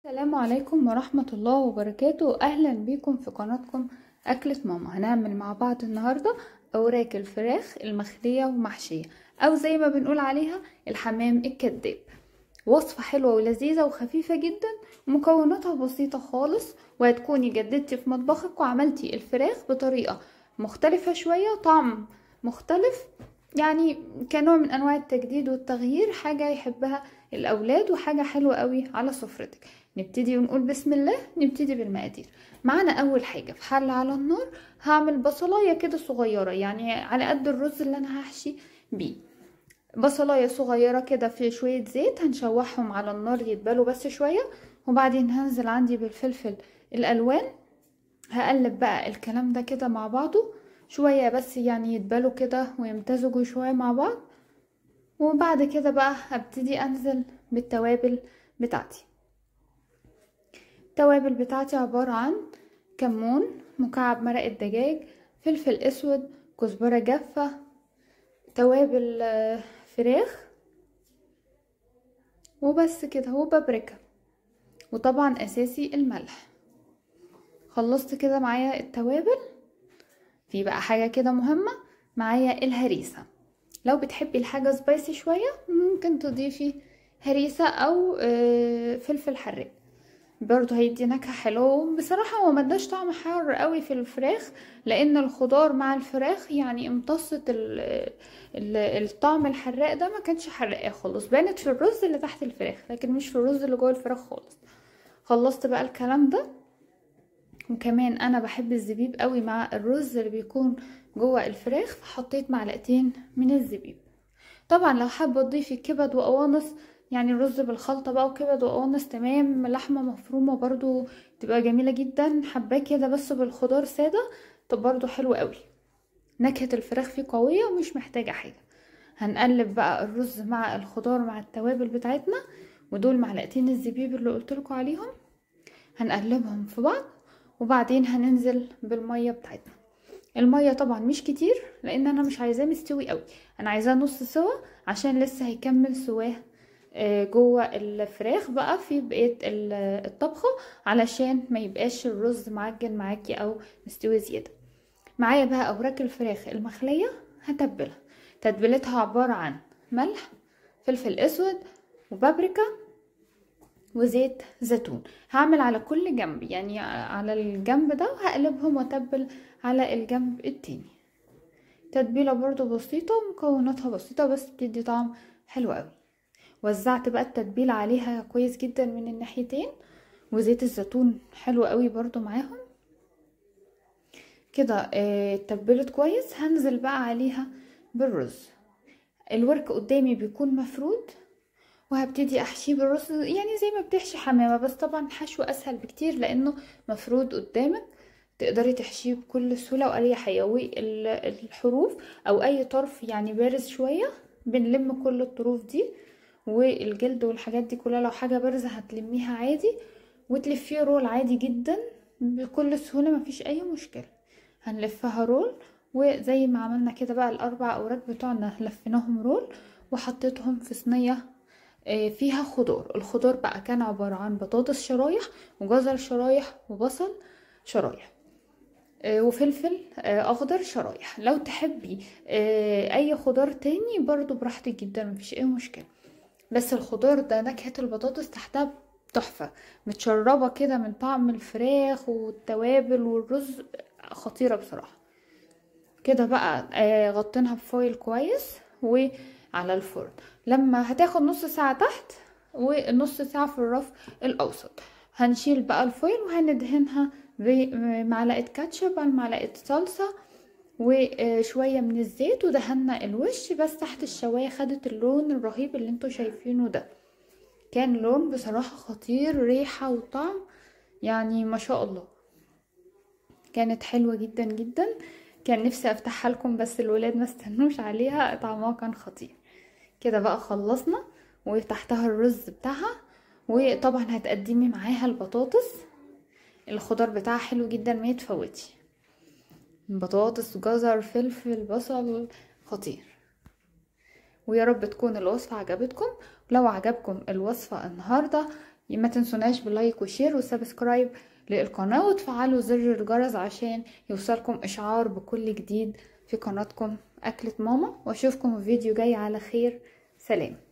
السلام عليكم ورحمة الله وبركاته. أهلا بيكم في قناتكم أكلة ماما. هنعمل مع بعض النهاردة أوراك الفراخ المخلية ومحشية، أو زي ما بنقول عليها الحمام الكذاب. وصفة حلوة ولذيذة وخفيفة جدا، ومكوناتها بسيطة خالص، وهتكوني جددتي في مطبخك وعملتي الفراخ بطريقة مختلفة شوية، طعم مختلف، يعني كنوع من انواع التجديد والتغيير، حاجة يحبها الاولاد وحاجة حلوة قوي على سفرتك. نبتدي ونقول بسم الله. نبتدي بالمقادير. معانا اول حاجة في حلة على النار هعمل بصلاية كده صغيرة، يعني على قد الرز اللي انا هحشي بيه، بصلاية صغيرة كده في شوية زيت، هنشوحهم على النار يتبلوا بس شوية، وبعدين هنزل عندي بالفلفل الالوان. هقلب بقى الكلام ده كده مع بعضه شوية بس، يعني يتبلوا كده ويمتزجوا شوية مع بعض. وبعد كده بقى هبتدي انزل بالتوابل بتاعتي. التوابل بتاعتي عبارة عن كمون، مكعب مرق الدجاج، فلفل اسود، كزبرة جافة، توابل فراخ، وبس كده، وبابريكا، وطبعا اساسي الملح. خلصت كده معايا التوابل. في بقى حاجة كده مهمة معايا، الهريسة. لو بتحبي الحاجة سبايسي شوية ممكن تضيفي هريسة او فلفل حراق، برضو هيدي نكهة حلوة. بصراحة هو مداش طعم حار قوي في الفراخ، لان الخضار مع الفراخ يعني امتصت الطعم الحراق ده، ما كانش حراق خالص، بانت في الرز اللي تحت الفراخ لكن مش في الرز اللي جوه الفراخ خالص. خلصت بقى الكلام ده. وكمان انا بحب الزبيب قوي مع الرز اللي بيكون جوه الفراخ، فحطيت معلقتين من الزبيب. طبعا لو حابة تضيفي كبد وقوانص، يعني الرز بالخلطه بقى وكبد وقوانص تمام، لحمه مفرومه برضو تبقى جميلة جدا. حباه كده بس بالخضار ساده طب برضو حلو قوي. نكهة الفراخ فيه قوية ومش محتاجه حاجة. هنقلب بقى الرز مع الخضار مع التوابل بتاعتنا، ودول معلقتين الزبيب اللي قلتلكوا عليهم، هنقلبهم في بعض. وبعدين هننزل بالمية بتاعتنا. المية طبعا مش كتير لان انا مش عايزاه مستوي قوي، انا عايزاه نص سوا عشان لسه هيكمل سواه جوه الفراخ بقى في بقية الطبخة، علشان ما يبقاش الرز معجن معاكي او مستوي زيادة. معايا بقى اوراق الفراخ المخليه هتبلها. تتبيلتها عبارة عن ملح، فلفل اسود، وبابريكا، وزيت زيتون. هعمل على كل جنب، يعني على الجنب ده وهقلبهم واتبل على الجنب التاني. تتبيله برضو بسيطة ومكوناتها بسيطة، بس بتدي طعم حلو قوي. وزعت بقى التتبيله عليها كويس جدا من الناحيتين، وزيت الزيتون حلو قوي برضو معاهم كده. اتبلت كويس. هنزل بقى عليها بالرز. الورك قدامي بيكون مفرود، وهبتدي احشيه بالرز، يعني زي ما بتحشي حمامه، بس طبعا حشو اسهل بكتير لانه مفرود قدامك، تقدري تحشيه بكل سهولة واريحيه. والحروف او اي طرف يعني بارز شوية بنلم كل الطروف دي، والجلد والحاجات دي كلها لو حاجة بارزة هتلميها عادي، وتلفيه roll عادي جدا بكل سهولة، مفيش اي مشكلة. هنلفها roll، وزي ما عملنا كده بقى الاربع اوراق بتوعنا لفيناهم roll، وحطيتهم في صينية فيها خضار. الخضار بقى كان عبارة عن بطاطس شرايح، وجزر شرايح، وبصل شرايح، وفلفل اخضر شرايح. لو تحبي اي خضار تاني برضو براحتك جدا، مفيش اي مشكلة. بس الخضار ده نكهة البطاطس تحتها تحفة، متشربة كده من طعم الفراخ والتوابل والرز، خطيرة بصراحة. كده بقى غطينها بفويل كويس وعلى الفرن. لما هتاخد نص ساعة تحت ونص ساعة في الرف الأوسط. هنشيل بقى الفويل وهندهنها بمعلقة كاتشب على معلقة صلصة وشوية من الزيت، ودهنا الوش بس تحت الشواية. خدت اللون الرهيب اللي انتوا شايفينه ده، كان لون بصراحة خطير، ريحة وطعم يعني ما شاء الله، كانت حلوة جدا جدا. كان نفسي افتحها لكم بس الولاد ما استنوش عليها، طعمها كان خطير. كده بقى خلصنا، وتحتها الرز بتاعها، وطبعا هتقدمي معاها البطاطس. الخضار بتاعها حلو جدا ما يتفوتش، بطاطس جزر فلفل بصل، خطير. ويا رب تكون الوصفة عجبتكم. لو عجبكم الوصفة النهاردة ما تنسوناش ب like و share و subscribe للقناة، وتفعلوا زر الجرس عشان يوصلكم اشعار بكل جديد في قناتكم أكلة ماما. واشوفكم في فيديو جاي على خير. سلام.